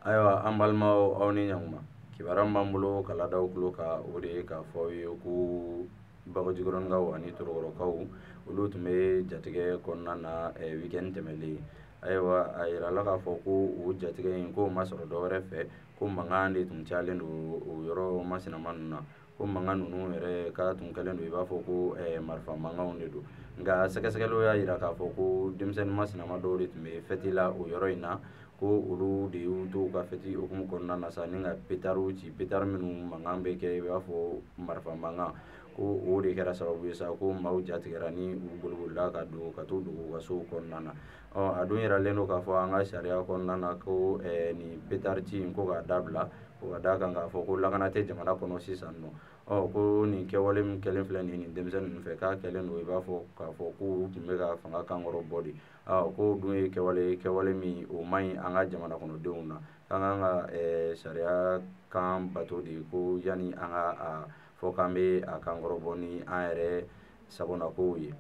Ayiwa, an balimaw, aw ni ɲankuma. Kibaruya min b'an bolo ka ladaw tulo kan, o de ye k'a fɔ aw ye ko Bagajikɔrɔnikaw ani Torokɔrɔkaw, olu tun bɛ jatigɛ kɔnɔna na week-end tɛmɛlen. Ayiwa, a yirala k'a fɔ ko o jatigɛ in, k'o ma sɔrɔ dɔwɛrɛ fɛ, ko mankan de tun cayalen don o yɔrɔ masinama ninnu na, ko mankan ninnu yɛrɛ k'a tun kɛlen don i b'a fɔ ko marifa mankanw de don. Nka sɛgɛsɛgɛliw y'a yira k'a fɔ ko denmisɛnnin masinama dɔw de tun bɛ fɛti la o yɔrɔ in na, ko olu de y'u to u ka fɛti hukumu kɔnɔna na sa ni ka petariw ci, petari minnu mankan bɛ kɛ i b'a fɔ marifa mankan, ko o de kɛra sababu ye sa ko maaw jatigɛra ni u bolibolila ka don ka t'u dogo u ka sow kɔnɔna na. Ɔ, a dun yiralen don k'a fɔ an ka sariya kɔnɔna na ko nin petari ci in, ko k'a dabila, ko ka d'a kan k'a fɔ ko lakana tɛ jamana kɔnɔ sisan nɔ. Ɔ, ko nin kɛwale min kɛlen filɛ nin ye nin denmisɛnnin ninnu fɛ, k'a kɛlen don i b'a fɔ k'a fɔ k'u tun bɛ ka fanga kankɔrɔ bɔ de. Ɔ, k'o dun ye kɛwale ye, kɛwale min o man ɲi an ka jamana kɔnɔdenw na, k'an kan ka sariya kan bato de, ko yanni an ka a fɔ k'an bɛ a kankɔrɔ bɔ ni an yɛrɛ sagonakow ye.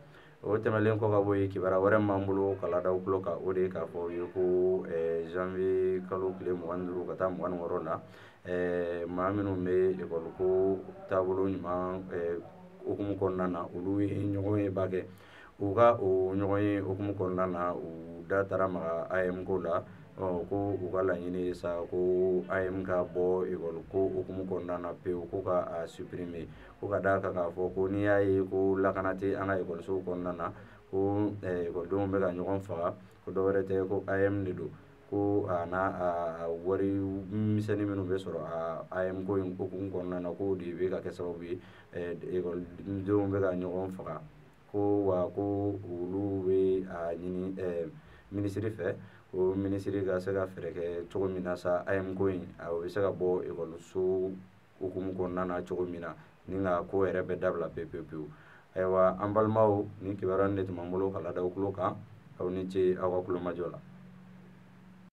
O tɛmɛnen kɔ ka bɔ yen, kibaruya wɛrɛ min b'an bolo ka ladaw tulo kan, o de ye k'a fɔ aw ye ko janvier kalo tile 25 ka taa 26 la, maa minnu bɛ ekɔli ko taabolo ɲuman hukumu kɔnɔna na, olu ye ɲɔgɔn ye ba kɛ. U ka o ɲɔgɔn ye hukumu kɔnɔna na, u da taara maga AEM ko la. Ɔ, ko u ka laɲini ye sa ko AEM ka bɔ ekɔli ko hukumu kɔnɔna na pewu, ko ka a supprimer, ko ka d'a kan k'a fɔ ko n'i y'a ye ko lakana tɛ an ka ekɔlisow kɔnɔna na, ko ekɔlidenw bɛ ka ɲɔgɔn faga, ko dɔwɛrɛ tɛ, ko AEM de don, ko a n'a a wari misɛnnin minnu bɛ sɔrɔ a AEM ko in hukumu kɔnɔna na, k'o de bɛ ka kɛ sababu ye ekɔlidenw bɛ ka ɲɔgɔn faga, ko wa ko olu bɛ a ɲini minisiri fɛ, ko minisiri ka se ka fɛɛrɛ kɛ cogo min na sa AEM ko in a bɛ se ka bɔ ekɔliso hukumu kɔnɔna na cogo min na, ni ka ko yɛrɛ bɛɛ dabila pewu pewu pewu. Ayiwa, an balimaw, nin kibaruya in de tun b'an bolo ka ladaw tulo kan. Aw ni ce aw ka kulomajɔ la.